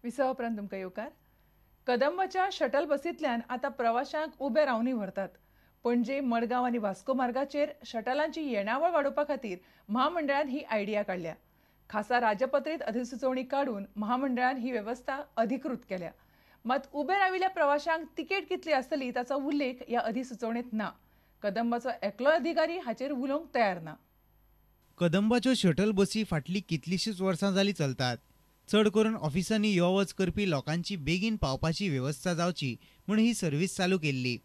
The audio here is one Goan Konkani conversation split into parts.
विसवा उपरांत तुमकां येवकार. कदंबाच्या शटल बसींतल्यान आतां प्रवाशांक उबे रावनूय व्हरतात. पणजे, मडगांव आनी वास्को मार्गाचेर शटलांची येणावळ वाडोवपा खातीर म्हामंडळान ही आयडिया काडल्या. खासा राजपत्रीत अधिसुचोवणी काडून म्हामंडळान ही वेवस्था अधिकृत केल्या. मात उबे राविल्ल्या प्रवाशांक तिकेट कितली आसतली ताचो उल्लेख ह्या अधिसुचोवणेंत ना. कदंबाचो एकलो अधिकारी हाचेर उलोवंक तयार ना. कदंबाच्यो शटल बसी फाटलीं कितलींशींच वर्सां जालीं चलतात. चड करून ऑफिसांनी यो वच करपी लोकांची बेगीन पावपाची वेवस्था जावची म्हूण ही सर्वीस चालू केल्ली.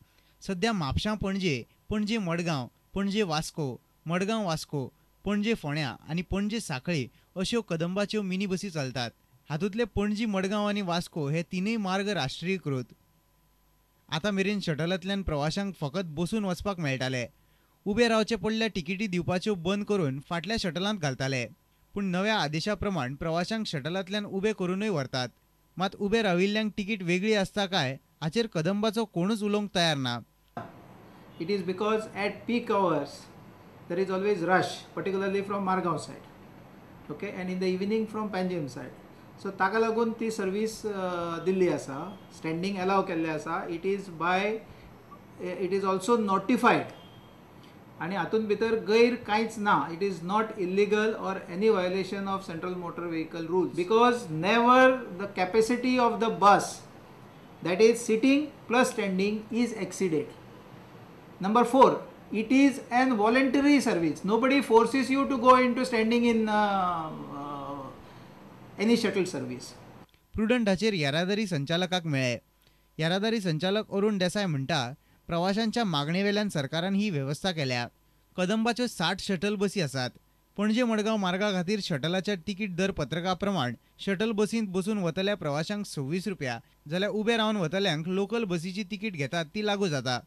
सध्या म्हापशां पणजे, पणजे मडगांव, पणजे वास्को, मडगांव वास्को, पणजे फोंड्या आनी पणजे सांखळे अश्यो कदंबाच्यो मिनी बसी चलतात. हातूंतले पणजी, मडगांव आनी वास्को हे तिनूय मार्ग राष्ट्रीयकृत. आतां मेरेन शटलांतल्यान प्रवाशांक फकत बसून वचपाक मेळटाले. उबे रावचे पडल्यार तिकेटी दिवपाच्यो बंद करून फाटल्या शटलांत घालताले. पूण नव्या आदेशा प्रमाण प्रवाशांक शटलांतल्यान उबे करूनय व्हरतात. मात उबे राविल्ल्यांक तिकीट वेगळी आसता काय हाचेर कदंबाचो कोणूच उलोवंक तयार ना. It is because at peak hours there is always rush, particularly from Margao side, okay, and in the evening from Panjim side. So ताका लागून ती सर्वीस दिल्ली आसा, स्टँडींग अलाव केल्लें आसा. It is by, it is also notified आनी हातूंत भितर गैर कांयच ना. It is not illegal or any violation of central motor vehicle rules, because never the capacity of the bus, that is sitting plus standing, is exceeded. Number 4, it is an voluntary service. Nobody forces you to go into standing in any shuttle service. Prudent हाचेर येरादारी संचालकाक मेळ्ळे. येरादारी संचालक अरुण देसाय म्हणटा, प्रवाशांच्या मागणेवेल्यान सरकारान ही वेवस्था केल्या. कदंबाच्यो 60 शटल बसी आसात. पणजे मडगांव मार्गा खातीर शटलाच्या तिकीट दर पत्रका प्रमाण शटल बसींत बसून वतल्या प्रवाशांक 26 रुपया जाल्यार उबे रावन वतल्यांक लोकल बसीची तिकीट घेतात ती लागू जाता.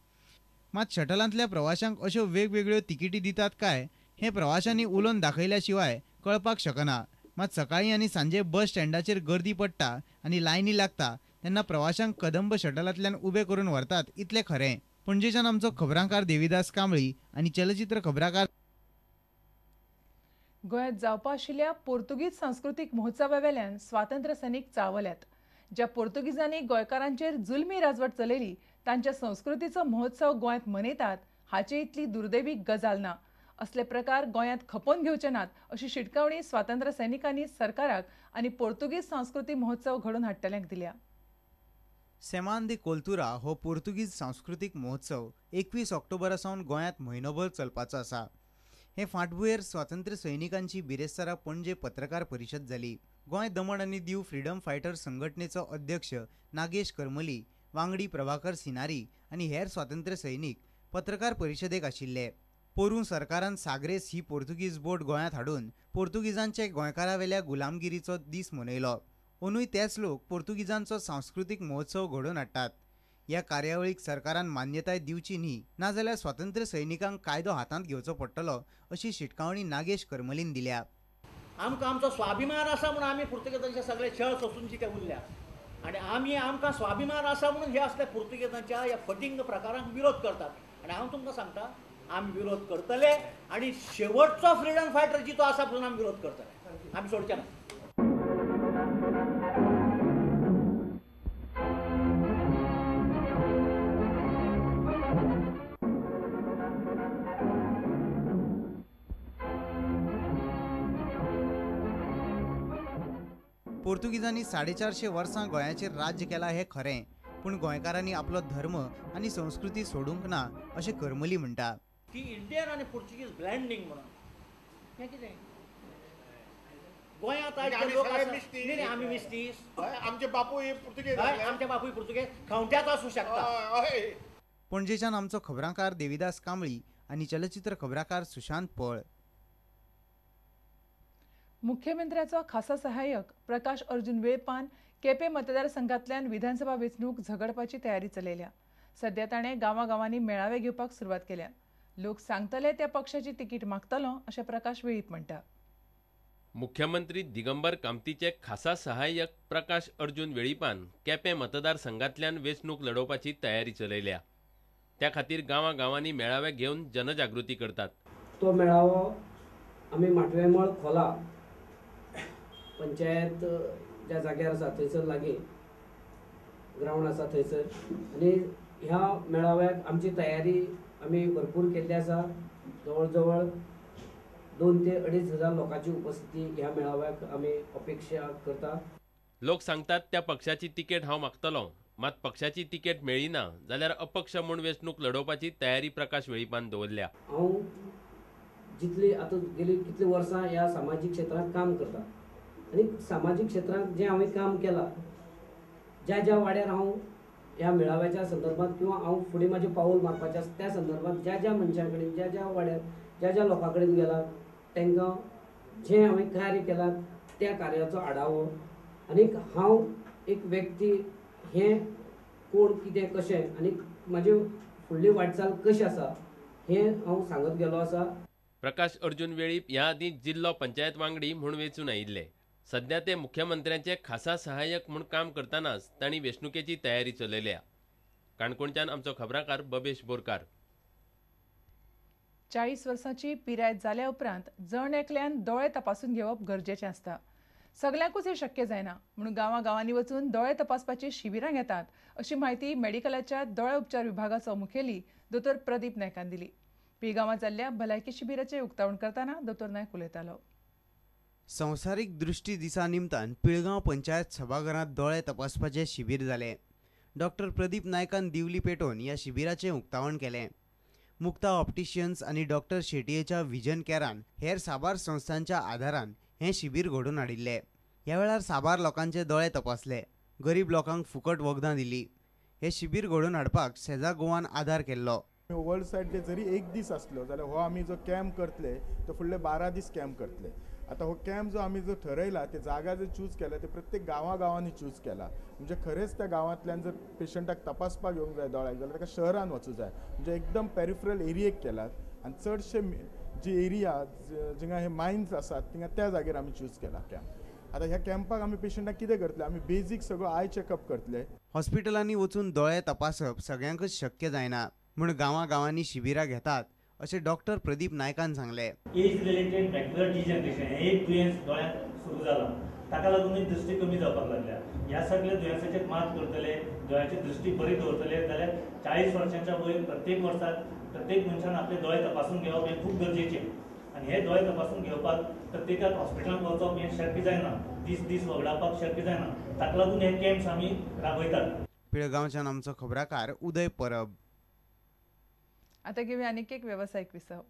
मात शटलांतल्या प्रवाशांक अश्यो वेगवेगळ्यो तिकेटी दितात काय हें प्रवाशांनी उलोवन दाखयल्या शिवाय कळपाक शकना. मात सकाळीं आनी सांजे बस स्टँडाचेर गर्दी पडटा आनी लायनी लागता तेन्ना प्रवाशांक कदंब शटलांतल्यान उबे करून व्हरतात इतलें खरें. पणजेच्यान आमचो खबरांकार देविदास कांबळी आनी चलचित्र खबराकार. गोंयांत जावपा आशिल्ल्या पोर्तुगीज सांस्कृतीक महोत्सवा वेल्यान स्वातंत्र्य सैनीक चाळवल्यात. ज्या पोर्तुगीजांनी गोंयकारांचेर जुलमी राजवट चलयली तांच्या संस्कृतीचो महोत्सव गोंयांत मनयतात हाचे इतली दुर्दैवी गजाल ना. असले प्रकार गोंयांत खपोवन घेवचे नात अशी शिटकावणी स्वातंत्र्य सैनिकांनी सरकाराक आनी पोर्तुगीज सांस्कृतीक महोत्सव घडोवन हाडटल्यांक दिल्या. सेमान दे कोल्तुरा हो पोर्तुगीज सांस्कृतीक महोत्सव 21 ऑक्टोबरा सावन गोंयांत म्हयनोभर चलपाचो आसा. हे फाटभुंयेर स्वातंत्र्य सैनिकांची बिरेस्तारा पणजे पत्रकार परिशद जाली. गोंय दमण आनी दीव फ्रीडम फायटर संघटनेचो अध्यक्ष नागेश करमली, वांगडी प्रभाकर सिनारी आनी हेर स्वातंत्र्य सैनीक पत्रकार परिशदेक आशिल्ले. पोरूं सरकारान साग्रेस ही पोर्तुगीज बोट गोंयांत हाडून पोर्तुगीजांचे गोंयकारावेल्या गुलामगिरीचो दीस मनयलो. अंदूय तेच लोक पोर्तुगीजांचो सांस्कृतीक महोत्सव घडोवन हाडटात. ह्या कार्यावळीक सरकारान मान्यताय दिवची न्ही, नाजाल्यार स्वातंत्र्य सैनिकांक कायदो हातांत घेवचो पडटलो अशी शिटकावणी नागेश करमलीन दिल्या. आमकां आमचो स्वाभिमान आसा म्हणून आमी पुर्तुगेजांचे सगळे छळ सोसून जिते उरल्या आनी आमी आमकां स्वाभिमान आसा म्हणून हे असल्या पुर्तुगेजांच्या ह्या फटींग प्रकारांक विरोध करतात. आनी हांव तुमकां सांगता, आमी विरोध करतले आनी शेवटचो फ्रिडम फायटर जितो आसा म्हणून आमी विरोध करतले, आमी सोडचे ना. पोर्तुगीजांनी 450 वर्सां गोंयाचेर राज्य केलां हें खरें, पूण गोंयकारांनी आपलो धर्म आनी संस्कृती सोडूंक ना अशें करमली म्हणटा. ती इंडियन आनी पोर्तुगीज ब्लँडिंग म्हणून हें कितें गोंयांत आयज लोक आमी मिस्तीस, आमचे बापूय पुर्तुगेज, आमचे बापूय पुर्तुगेज खावट्यात आसूं शकता. पणजेच्यान आमचो खबरांकार देविदास कांबळी आनी चलचित्र खबराकार सुशांत पळ. मुख्यमंत्र्याचो खासा सहाय्यक प्रकाश अर्जुन वेळपान केपें मतदारसंघांतल्यान विधानसभा वेंचणूक झगडपाची तयारी चलयल्या. सध्या ताणें गांवागांवांनी मेळावे घेवपाक सुरवात केल्या. लोक सांगतले त्या पक्षाची तिकीट मागतलो अशें प्रकाश वेळीप म्हणटा. मुख्यमंत्री दिगंबर कामतीचे खासा सहाय्यक प्रकाश अर्जुन वेळीपान केपें मतदारसंघांतल्यान वेंचणूक लढोवपाची तयारी चलयल्या. त्या खातीर गांवागांवांनी मेळावे घेवन जनजागृती करतात. तो मेळावो आमी माटवेमळ खोला पंचायत ज्या जाग्यार आसा थंयसर लागीं ग्रावंड आसा थंयसर आनी ह्या मेळाव्याक आमची तयारी आमी भरपूर केल्ली आसा. जवळ जवळ 2 ते 2.5 हजार लोकांची उपस्थिती ह्या मेळाव्याक आमी अपेक्षा करता. लोक सांगतात त्या पक्षाची तिकेट हांव मागतलो, मात पक्षाची तिकेट मेळ्ळी ना जाल्यार अपक्ष म्हूण वेंचणूक लढोवपाची तयारी प्रकाश वेळीपान दवरल्या. हांव जितली आतां गेली कितली वर्सां ह्या सामाजीक क्षेत्रांत काम करता आनी सामाजीक क्षेत्रांत जें हांवें काम केलां, ज्या ज्या वाड्यार हांव ह्या मेळाव्याच्या संदर्भात किंवा हांव फुडें म्हाजें पावल मारपाचें आसा त्या संदर्भात ज्या ज्या मनशां कडेन, ज्या ज्या वाड्यार, ज्या ज्या लोकां कडेन गेला तांकां जें हांवें कार्य केलां त्या कार्याचो आढावो आनी हांव एक व्यक्ती हें कोण कितें कशें आनी म्हाजी फुडली वाटचाल कशी आसा हें हांव सांगत गेलो आसा. प्रकाश अर्जुन वेळीप ह्या आदीं जिल्लो पंचायत वांगडी म्हूण वेंचून आयिल्ले. सध्या ते मुख्यमंत्र्यांचे खासा सहाय्यक म्हूण काम करतनाच तांणी वेंचणुकेची तयारी चलयल्या. काणकोणच्यान आमचो खबराकार बबेश बोरकार. 40 वर्सांची पिराय जाल्या उपरांत जण एकल्यान दोळे तपासून घेवप गरजेचें आसता. सगल्यांकूच हें शक्य जायना म्हणून गांवां-गांवांनी वचून दोळे तपासपाची शिबिरां घेतात अशी म्हायती मेडिकलाच्या दोळे उपचार विभागाचो मुखेली दोतोर प्रदीप नायकान दिली. पिळगांवां जाल्ल्या भलायकी शिबिराचें उक्तावण करतना दोतोर नायक उलयतालो. संवसारीक दृष्टी दिसा निमतान पिळगांव पंचायत सभाघरांत दोळे तपासपाचें शिबीर जालें. डॉक्टर प्रदीप नायकान दिवली पेटोवन ह्या शिबिराचें उक्तावण केलें. मुक्ता ऑप्टिशियन्स आनी डॉक्टर शेटयेच्या विजन कॅरान हेर साबार संस्थांच्या आदारान हें शिबीर घडोवन हाडिल्लें. ह्या वेळार साबार लोकांचे दोळे तपासले, गरीब लोकांक फुकट वखदां दिली. हें शिबीर घडोवन हाडपाक सेजा गोवान आदार केल्लो. वर्ल्ड सायट डे जरी एक दीस आसलो जाल्यार हो आमी जो कॅम्प करतले तो फुडले 12 दीस कॅम्प करतले. आतां हो कॅम्प जो आमी जो ठरयला ते जागा जर चूज केला ते प्रत्येक गांवां-गांवांनी चूज केला. म्हणजे खरेंच त्या गांवांतल्यान जर पेशंटाक तपासपाक येवंक जाय दोळ्याक जाल्यार ताका शहरान वचूं जाय, म्हणजे एकदम पेरिफरल एरियेक केलात आनी चडशे जी एरिया जिंगा हे मायन्स आसात थिंगा त्या जागेर आमी चूज केला कॅम्प. आतां ह्या कॅम्पाक आमी पेशंटाक कितें करतले, आमी बेजीक सगळो आय चॅकअप करतले. हॉस्पिटलांनी वचून दोळे तपासप सगळ्यांकच शक्य जायना म्हूण गांवां-गांवांनी शिबिरां घेतात अशें डॉक्टर प्रदीप नायकान सांगलें. एज रिलेटेड मॅक्युलर डिजनरेशन हें एक दुयेंस दोळ्यांत सुरू जालां, ताका लागूनय दृश्टी कमी जावपाक लागल्या. ह्या सगळ्या दुयेंसाचेर मात करतले, दोळ्याची दृश्टी बरी दवरतले जाल्यार 40 वर्सांच्या वयर प्रत्येक वर्साक प्रत्येक मनशान आपले दोळे तपासून घेवप हें खूब गरजेचें. आनी हे दोळे तपासून घेवपाक प्रत्येकाक हॉस्पिटलांत वचप हें शक्य जायना, दीस दीस वगडावपाक शक्य जायना, ताका लागून हे कॅम्प्स आमी राबयतात. पिळगांवच्यान आमचो खबराकार उदय परब. आता घेऊया आणखी एक व्यावसायिक विसव.